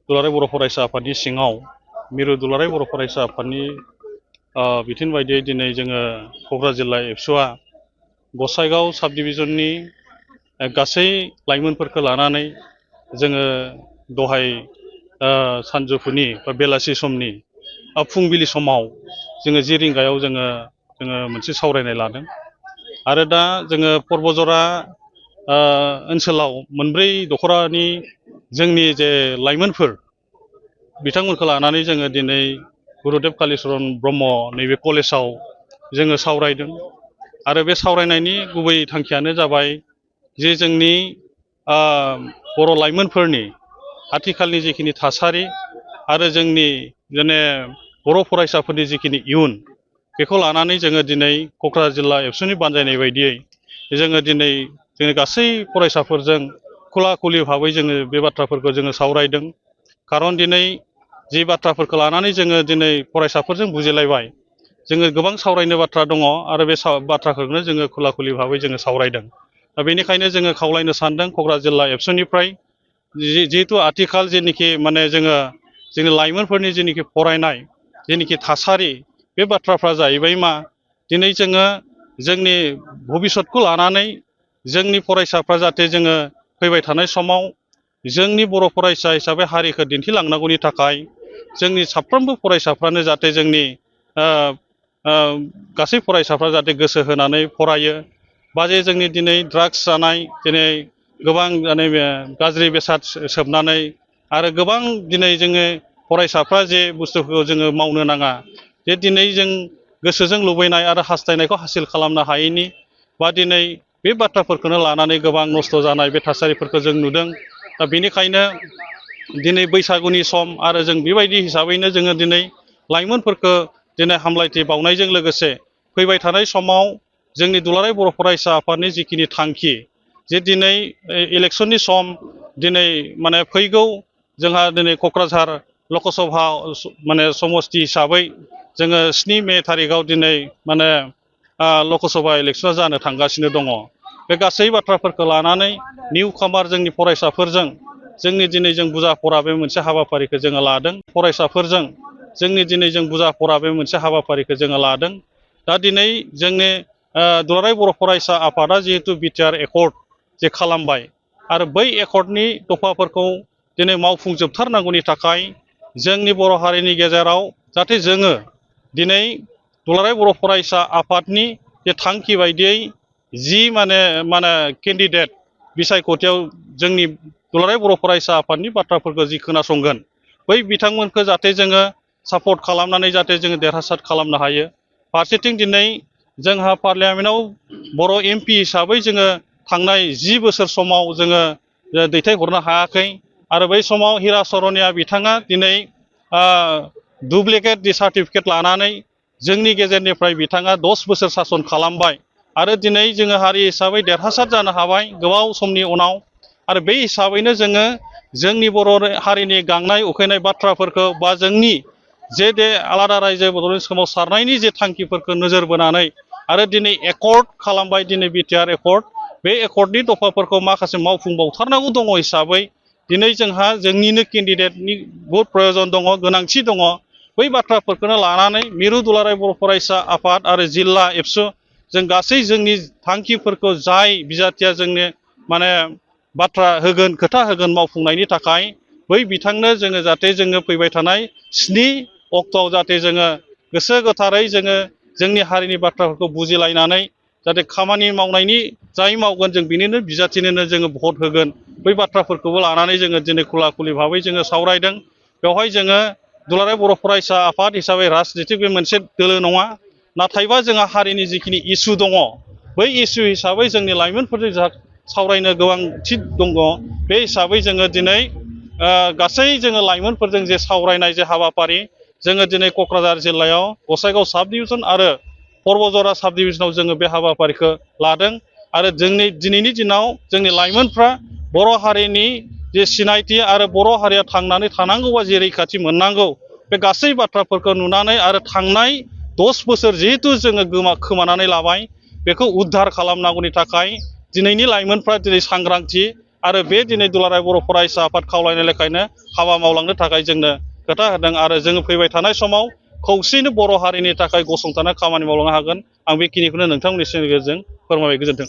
दुलाराय बर' फरायसा आफादनि सिङाव मिरु दुलाराय बर' फरायसा आफादनि बिथोन बायदियै दिनै जोङो क'क्राझार जिल्ला एबसुआ गसाइगाव साब डिभिजननि गासै लाइमोनफोरखौ लानानै जोङो दहाय सानजौफुनि बा बेलासि समनि फुंबिलि समाव जोङो 10 रिंगायाव जोङो मोनसे सावरायनाय लादों आरो दा जोङो परबजरा ओनसोलाव मोनब्रै दखरानि जोंनि जे लाइमोनफोर बिथांमोनखौ लानानै जोङो दिनै गुरुदेब कालिचरन ब्रह्म नैबे कलेजाव जोङो सावरायदों आरो बे सावरायनायनि गुबै थांखियानो जाबाय जे जोंनि बर' लाइमोनफोरनि आथिखालनि जिखिनि थासारि आरो जोंनि जेने बर' फरायसाफोरनि जिखिनि इयुन बेखौ लानानै जोङो दिनै क'क्राझार जिल्ला एबसुनि बानजायनाय बायदियै जोङो दिनै जोंनि गासै फरायसाफोरजों खुला खुलि भाबै जोङो बे बाथ्राफोरखौ जोङो सावरायदों खारन दिनै जि बाथ्राफोरखौ लानानै जोङो दिनै फरायसाफोरजों बुजिलायबाय जोङो गोबां सावरायनो बाथ्रा दङ आरो बे बाथ्राखौनो जोङो खुला खुलि भाबै जोङो सावरायदों दा बेनिखायनो जोङो खावलायनो सानदों क'क्राझार जिल्ला एबसुनिफ्राय जिहेतु आथिखाल जेनोखि माने जोङो जोंनि लाइमोनफोरनि जेनोखि फरायनाय जेनोखि थासारि बे बाथ्राफ्रा जाहैबाय मा दिनै जोङो जोंनि भबिसतखौ लानानै जोंनि फरायसाफ्रा जाहाथे जोङो फैबाय थानाय समाव जोंनि बर' फरायसा हिसाबै हारिखौ दिन्थिलांनांगौनि थाखाय जोंनि साफ्रोमबो फरायसाफ्रानो जाहाथे जोंनि गासै फरायसाफ्रा जाहाथे गोसो होनानै फरायो बा जे जोंनि दिनै ड्राग्स जानाय दिनै गोबां गाज्रि बेसाद सोबनानै आरो गोबां दिनै जोङो फरायसाफ्रा जे बुस्थुखौ जोङो मावनो नाङा जे दिनै जों गोसोजों लुबैनाय आरो हास्थायनायखौ हासिल खालामनो हायैनि बा दिनै बे बाथ्राफोरखौनो लानानै गोबां नस्थ' जानाय बे थासारिफोरखौ जों नुदों दा बेनिखायनो दिनै बैसागुनि सम आरो जों बेबायदि हिसाबैनो जोङो दिनै लाइमोनफोरखौ दिनै हामलायथि बावनायजों लोगोसे फैबाय थानाय समाव जोंनि दुलाराय बर' फरायसा आफादनि जिखिनि थांखि जे दिनै इलेक्सननि सम दिनै माने फैगौ जोंहा दिनै क'क्राझार लकसभा माने समस्ति हिसाबै जोङो 7 मे थारिखआव दिनै माने लकसभा इलेक्सना जानो थांगासिनो दङ बे गासै बाथ्राफोरखौ लानानै निउ कामार जोंनि फरायसाफोरजों जोंनि दिनै जों बुजा परा बे मोनसे हाबाफारिखौ जोङो लादों फरायसाफोरजों जोंनि दिनै जों बुजा परा बे मोनसे हाबाफारिखौ जोङो लादों दा दिनै जोंनि दुलाराय बर' फरायसा आफादा जिहेतु बिटिआर एकर्ड जे खालामबाय आरो बै एकर्डनि दफाफोरखौ दिनै मावफुंजोबथारनांगौनि थाखाय जोंनि बर' हारिनि गेजेराव जाहाथे जोङो दिनै दुलाराय बर' फरायसा आफादनि जे थांखि बायदियै जि माने केन्डिडेट बिसायख'थियाव जोंनि दुलाराय बर' फरायसा आफादनि बाथ्राफोरखौ जि खोनासंगोन बै बिथांमोनखौ जाहाथे जोङो सापर्ट खालामनानै जाहाथे जोङो देरहासार खालामनो हायो फारसेथिं दिनै जोंहा पार्लियामेन्टआव बर' एमपि हिसाबै जोङो थांनाय 10 बोसोर समाव जोङो दैथायहरनो हायाखै आरो बै समाव हिरा सरनिया बिथाङा दिनै डुप्लिकेट दि सार्टिफिकेट लानानै जोंनि गेजेरनिफ्राय बिथाङा 10 बोसोर सासन खालामबाय आरो दिनै जोङो हारि हिसाबै देरहासार जानो हाबाय गोबाव समनि उनाव आरो बे हिसाबैनो जोङो जोंनि बर' हारिनि गांनाय उखैनाय बाथ्राफोरखौ बा जोंनि जे आलादा रायजो बड'लेण्ड सोमावसारनायनि जे थांखिफोरखौ नोजोर बोनानै आरो दिनै एकर्ड खालामबाय दिनै बिटिआर एकर्ड बे एकर्डनि दफाफोरखौ माखासे मावफुंबावथारनांगौ दङ हिसाबै दिनै जोंहा जोंनिनो केन्डिडेटनि बहुद प्रयजन दङ गोनांथि दङ बै बाथ्राफोरखौनो लानानै मिरु दुलाराय बर' फरायसा आफाद आरो जिल्ला एबसु जों गासै जोंनि थांखिफोरखौ जाय बिजाथिया जोंनो माने बाथ्रा होगोन खोथा होगोन मावफुंनायनि थाखाय बै बिथांनो जोङो जाहाथे जोङो फैबाय थानाय 7 अक्ट'आव जाहाथे जोङो गोसो गोथारै जोङो जोंनि हारिनि बाथ्राफोरखौ बुजिलायनानै जाहाथे खामानि मावनायनि जाय मावगोन जों बिनिनो बिजाथिनोनो जोङो भट होगोन बै बाथ्राफोरखौबो लानानै जोङो दिनै खुला खुलि भाबै जोङो सावरायदों बेवहाय जोङो दुलाराय बर' फरायसा आफाद हिसाबै राजनितिक बे मोनसे दोलो नङा नाथायबा जोंहा हारिनि जिखिनि इसु दङ बै इसु हिसाबै जोंनि लाइमोनफोरजों सावरायनो गोबांथि दङ बे हिसाबै जोङो दिनै गासै जोङो लाइमोनफोरजों जे सावरायनाय जे हाबाफारि जोङो दिनै क'क्राझार जिल्लायाव गसाइगाव साब डिभिजन आरो परबजरा साब डिभिजनाव जोङो बे हाबाफारिखौ लादों आरो जोंनि दिनैनि दिनाव जोंनि लाइमोनफ्रा बर' हारिनि जे सिनायथि आरो बर' हारिया थांनानै थानांगौबा जे रैखाथि मोननांगौ बे गासै बाथ्राफोरखौ नुनानै आरो थांनाय 10 बोसोर जिहेतु जोङो खोमानानै लाबाय बेखौ उद्धार खालामनांगौनि थाखाय दिनैनि लाइमोनफ्रा दिनै सांग्रांथि आरो बे दिनै दुलाराय बर' फरायसा आफाद खावलायनाय लेखायनो हाबा मावलांनो थाखाय जोंनो खोथा होदों आरो जोङो फैबाय थानाय समाव खौसेयैनो बर' हारिनि थाखाय गसंथाना खामानि मावलांनो हागोन आं बेखिनिखौनो नोंथांमोननि गेजेरजों फोरमायबाय। गोजोन्थों।